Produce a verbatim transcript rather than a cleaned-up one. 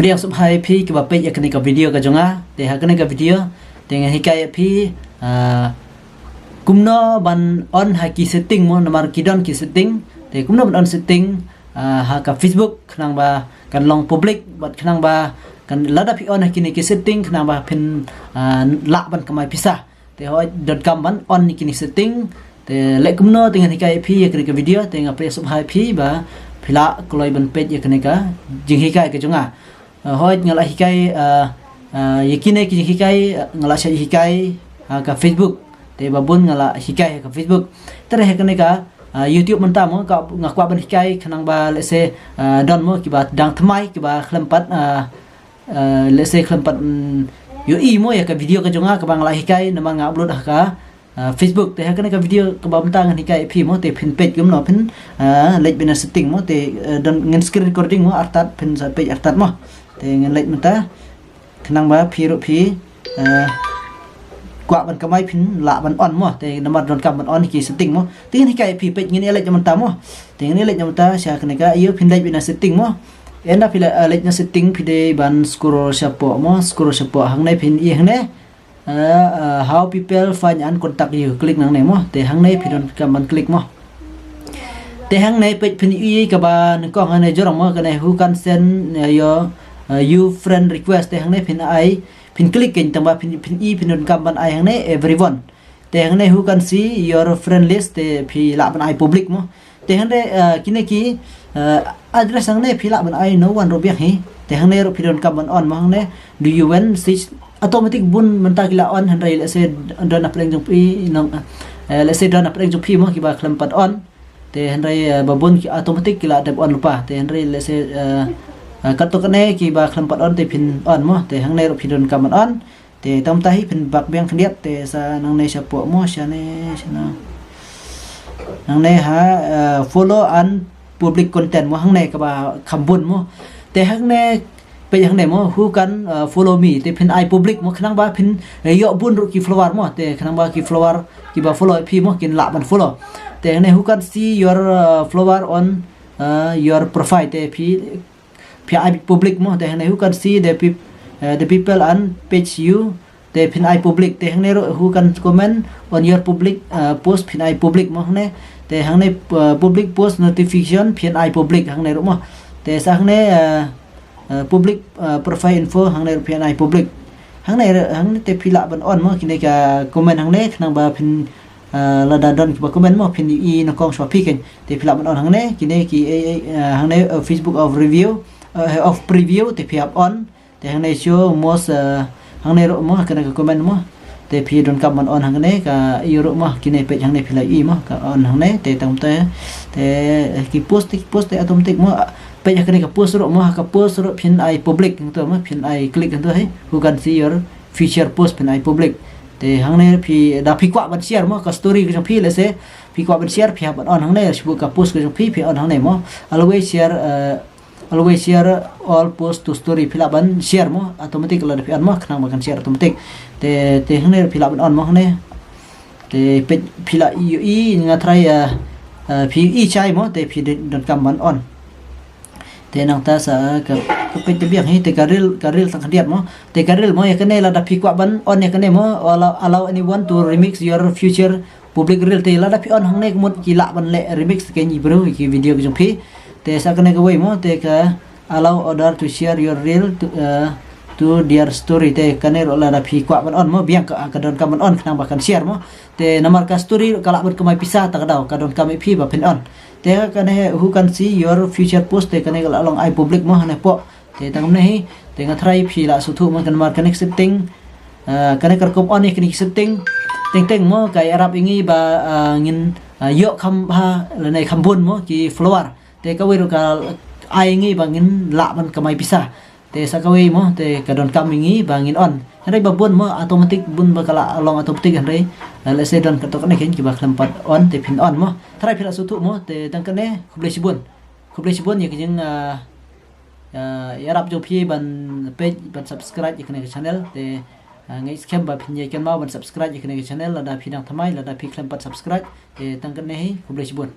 Khublei shibun ïa phi kiba peit ïa kane ka video ka jong nga. Te ha kane ka video te ngan hikai ïa phi, ah, kumno ban on ha ki setting mo, namar ki don ki setting. Te kumno ban on setting, ah, ha ka Facebook khnang ba kan long public, bad khnang ba kan, lada phi on ha kine ki setting khnang ba phin, ah, lah ban kamai pisa. Te hooid, donkam ban on ïa kine ki setting. Te leh kumno te ngan hikai ïa phi ïa kane ka video, te nga pdiang shibun ïa phi ba phi lah kloi ban peit ïa kane ka jinghikai ka jong nga. Ah, hooid, nga lah hikai, ah, ah, ïa kine ki jinghikai, ah, nga lah shah hikai ha ka Facebook. Te ba bun nga lah hikai ha ka Facebook. Te ha kane ka, ah, YouTube mynta mo, ka, nga kwah ban hikai khnang ba, let's say, ah, don mo kiba dang thymmai, kiba khlem pat, ah, ah, let's say, khlem pat, mm, ïohi mo ïa ka video ka jong nga kaba nga lah hikai namar nga upload ha ka, ah, Facebook. Te ha kane ka video kaba mynta ngan hikai ïa phi mo, te phin peit kumno phin, ah, leit beit na setting mo, te, ah, don, ngan screen recording mo, artat phin sa peit artat mo. Te ngan leit mynta khnang ba phi ruh phi, ah, kwah ban kamai phin lah ban on mo, te namar donkam ban on ki setting mo. Te ngan hikai ïa phi, peit, ngin ïa leit mynta mo. Te ngan ïa leit mynta sha kane ka, ïa phin leit beit na setting mo. Ynda phi leit, ah, leit na setting, phi dei ban scroll shapoh mo, scroll shapoh, hangne phin ïa hangne, ah, ah, how people find and contact you. Click nangne mo. Te hangne phi donkam ban click mo. Te hangne peit, phin ïohi kaba nyngkong hangne jrong mo, kane who can send, ah, your, ah, you friend request. Te hangne phin ai, phin click kein, tang ba phin, phin ïohi, phin donkam ban ai hangne everyone. Te hangne who can see your friend list, te phi lah ban ai public mo. Te hangne, ah, kine ki, ah, address hangne phi lah ban ai no one ruh biang hi. Te hangne ruh phi donkam ban on mo hangne. Do you want search automatic? Bun mynta ki la on, hynrei lehse don na pdeng jong phi, nong, eh, lehse don na pdeng jong phi mo kiba khlem pat on. Te hynrei, eh, ba bun ki automatic ki la dep on lypa. Te hynrei lehse, eh, eh, katto katne kiba khlem pat on te phin on mo. Te hangne ruh phi donkam ban on. Te tang mynta hi phin back biang khyndiat, te sa nangne shapoh mo, shane, shane. Nangne ha, eh, follow and public content mo, hangne kaba kham bun mo. Te hangne, peit hangne mo, who can, eh, follow me. Te phin ai public mo, khnang ba phin, eh, ïoh bun ruh ki follower mo. Te khnang ba ki follower kiba follow phi mo kin lah ban follow. Te hangne who can see your, eh, follower on, eh, your profile. Te phi phi ai public mo. Te hangne who can see the peop-, eh, the people and page you. Te phin ai public. Te hangne ruh who can comment on your public, eh, post, phin ai public mo hangne. Te hangne, eh, public post notification, phin ai public hangne ruh mo. Te sa hangne, eh, eh, public, eh, profile info, hangne ruh phin ai public. Hangne, hangne te phi lah ban on mo kine ka comment hangne, khnang ba phin, eh, lada don kiba comment mo phin ïohi nyngkong shuwa phi kein. Te phi lah ban on hangne, kine ki, eh, eh, eh, hangne, eh, Facebook of review, eh, of preview, te phi hap on. Te hangne show most, eh, hangne ruh mo, kane ka comment mo. Te phi donkam ban on hangne, ka ïoh ruh mo, kine peit hangne phi lah ïohi mo, ka on hangne, te tang te, te, eh, ki post, ki post te automatic mo, ah, peit hangne ka post ruh mo, ka post ruh phin ai public hangto mo, phin ai click hangto hi, who can see your future post, phin ai public. Te hangne phi, da phi kwah ban share mo, ka story ka jong phi, lehse phi kwah ban share, phi hap ban on hangne, shibun ka post ka jong phi, phi on hangne mo. Always share, eh, always share all post to story, phi lah ban share mo, automatic lada phi on mo, khnang ba kan share automatic. Te, te hangne phi lah ban on mo hangne. Te peit phi lah ïohi, nga tharai, eh, eh, phi ïohi shai mo, te phi don-, donkam ban on. Te nangta sa ka, ka peit te biang hi, te ka reel, ka reel tang khyndiat mo. Te ka reel mo, ïa kane lada phi kwah ban on ïa kane mo, allow, allow anyone to remix your future public reel. Te lada phi on hangne ka mut ki lah ban leh remix kein ki briew ki video ki jong phi. Te sa kane kawei mo, te ka allow other to share your reel to, eh, to their story. Te kane ruh lada phi kwah ban on mo, biang ka, ka donkam ban on khnang ba kan share mo. Te namar ka story ruh ka lah ban kamai pisa, ta ka daw ka donkam ïa phi ba phin on. Te kane who can see your future post, te kane ka lah long ai public mo hangne poh. Te tang kumne hi, te nga tharai phi lah sngewthuh mo, kane namar kane ka setting, eh, kane ka rukom on ïa kine ki setting. Teng teng mo ka ïarap ïa ngi ba, eh, ngin, eh, ïoh kham bha lane kham bun mo ki follower. Te kawei ruh ka ai ïa ngi ba ngin lah ban kamai pisa. Te sa kawei mo, te ka donkam ïa ngi ba ngin on. Hynrei ba bun mo, automatic, bun ba ka lah long automatic hynrei, eh, lehse don katto katne kein kiba khlem pat on, te phin on mo. Tharai phi lah sngewthuh mo, te tang kane, khublei shibun. Khublei shibun ïa ka jing, eh, eh, ïarap jong phi ban peit, ban subscribe ïa kane ka channel. Te, eh, nga ngeit skhem ba phin ïai kynmaw ban subscribe ïa kane ka channel, lada phi dang thymmai, lada phi khlem pat subscribe. Te tang kane hi, khublei shibun.